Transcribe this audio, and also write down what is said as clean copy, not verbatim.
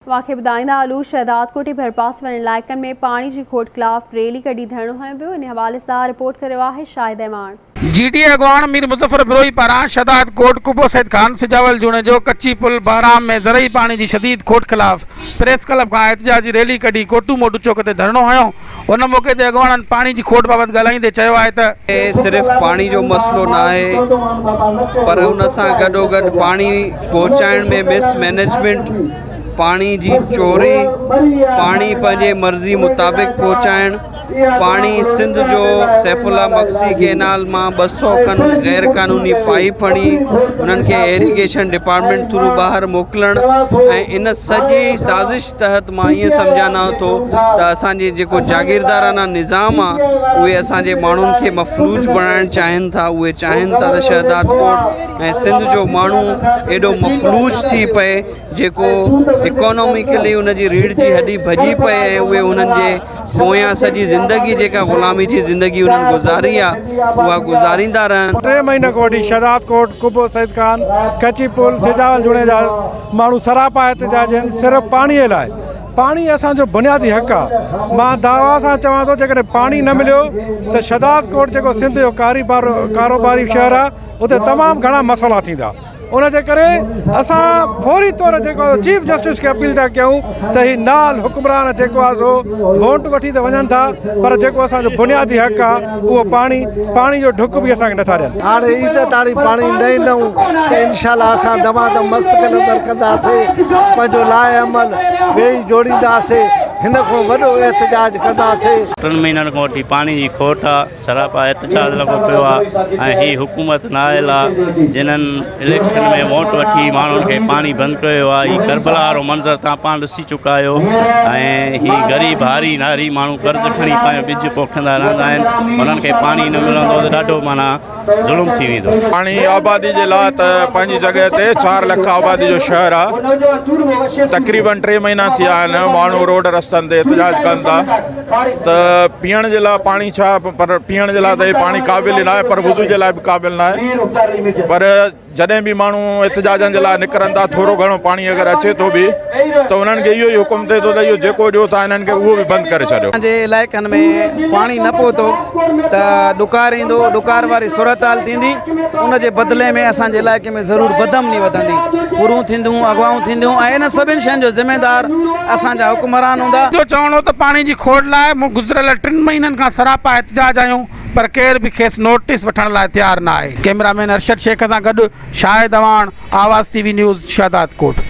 اوهان کي ٻڌائيندا هلون شهدادڪوٽ ڀرپاسي وارن علائقن ۾ پاڻي جي کوٽ خلاف ريلي ڪڍي ڌرڻو هنيو ويو ان حوالي سان رپورٽ ڪريو آهي شاهد اعواڻ. جي ڊي اي اڳواڻ مير مظفر بروهي پاران شهداد ڪوٽ، قبو سيد خان، سجاول جوڻيجو، ڪچي پل، بهرام ۾ زرعي پاڻي جي شديد کوٽ خلاف پريس ڪلب کان احتجاجي ريلي ڪڍي ڪوٽو موٽو چوڪ تي ڌرڻو هنيو ان موقعي تي اڳواڻن پاڻي جي کوٽ بابت ڳالهائيندي چيو آهي ته. هي صرف پاڻي جو مسئلو نه آهي پر ان سان گڏوگڏ پاڻي پهچائڻ ۾ مس مئنيجمينٽ، پاڻي جي چوري، پاڻي پنهنجي مرضي مطابق پهچائڻ، پاڻي سنڌ جو سيف الله مگسي ڪينال مان 200 کن غير قانوني پائيپ هڻي انهن کي ايريگيشن ڊپارٽمينٽ ٿرو ٻاهر موڪلڻ ۽ ان سڄي سازش تحت مان ائين سمجهان ٿو ته اسان جي جيڪو جاگيردارانه نظام آ اهي اسان جي ماڻهن کي مفلوج بڻائڻ چاهين ٿا اهي چاهين ٿا ته شهداد ڪوٽ ۽ سنڌ جو ماڻهو ايڏو مفلوج ٿي پئي جيڪو اڪاناميڪلي ان جي ريڙهه جي هڏي ڀڄي پئي ۽ اهي انهن جي پويان سڄي زندگي جيڪا غلامي جي زندگي انهن گذاري آ اها گذاريندا رهن. ٽي مهينا کان وٺي شهداد ڪوٽ، قبو سيد خان، ڪچي پل، سجاول جوڻيجا ماڻهو سراپا احتجاج آهن صرف پاڻي لاء. پاڻي اسان جو بنيادي حق آ. مان دعويٰ سان چوان ٿو جيڪڏهن پاڻي نه مليو ته شهداد ڪوٽ جيڪو سنڌ جو ڪاروباري شهر آ اتي تمام گهڻا مسئلا ٿيندا. ان جي ڪري اسان فوري طور جيڪو آهي چيف جسٽس کي اپيل ٿا ڪيون ته هي نال حڪمران جيڪو آهي سو وونٽ وٺي ته وڃن ٿا پر جيڪو اسان جو بنيادي حق آهي اهو پاڻي پاڻي جو ڍڪ به اسان کي نٿا ڏين. هاڻي عيد تاڻي پاڻي نه ڏنئون ته انشاء الله اسان دمادم مست قلندر ڪنداسي پنهنجو لاء عمل ويهي جوڙينداسي هن کان وڏو احتجاج ڪنداسي. ٽن مهينن کان وٺي پاڻي جي کوٽ آ. سراپا احتجاج لڳو پيو آ ۽ هي حڪومت نااهل آ جنھن اليڪشن ۾ ووٽ وٺي ماڻهن کي پاڻي بند ڪيو آ هي ڪربلا وارو منظر تان پاڻ ڏسي چڪا آهيو ۽ هي غريب هاري ناري ماڻهو قرض کڻي پنهنجو ٻج پوکندا رهندا آهن انهن کي پاڻي نه ملندو ته ڏاڍو معنيٰ ظلم ٿي ويندو. پاڻي آبادي جي لاء ته پنهنجي جڳهه تي چار لک آبادي جو شهر آ تقريبن ٽي مهينا ٿيا آهن ماڻهو روڊ رستن تي احتجاج ڪن ٿا ته پيئڻ جي لاء پاڻي ڇا پر پيئڻ جي لاء ته هي پاڻي قابل ئي ناهي پر وضو جي لاء به قابل ناهي پر جڏهن به ماڻهو احتجاجن جي لاء نڪرن ٿا ٿورو گهڻو پاڻي اگر اچي ٿو به ته انهن کي اهو ئي حڪم ٿئي ٿو ته اهو جيڪو ڏيو ٿا انهن کي اهو به بند ڪري ڇڏيو. اسان جي علائقن ۾ پاڻي نه پهتو ته ڏڪار ايندو، ڏڪار واري صورتحال ٿيندي، ان جي بدلي ۾ اسان جي علائقي ۾ ضرور بدامني وڌندي، ڦرون ٿينديون، اغوائون ٿينديون ۽ انهن سڀني شين جو ذميدار اسان جا حڪمران هوندا. جو چوڻ هو ته پاڻي جي کوٽ لاء مون گذريل ٽن مهينن کان سراپا احتجاج آهيون پر ڪير به کيس نوٽيس وٺڻ لاء تيار نه آهي. ڪئميرا مين ارشد شيخ سان گڏ Shahid Awan, Awaz T V news, Shahdadkot.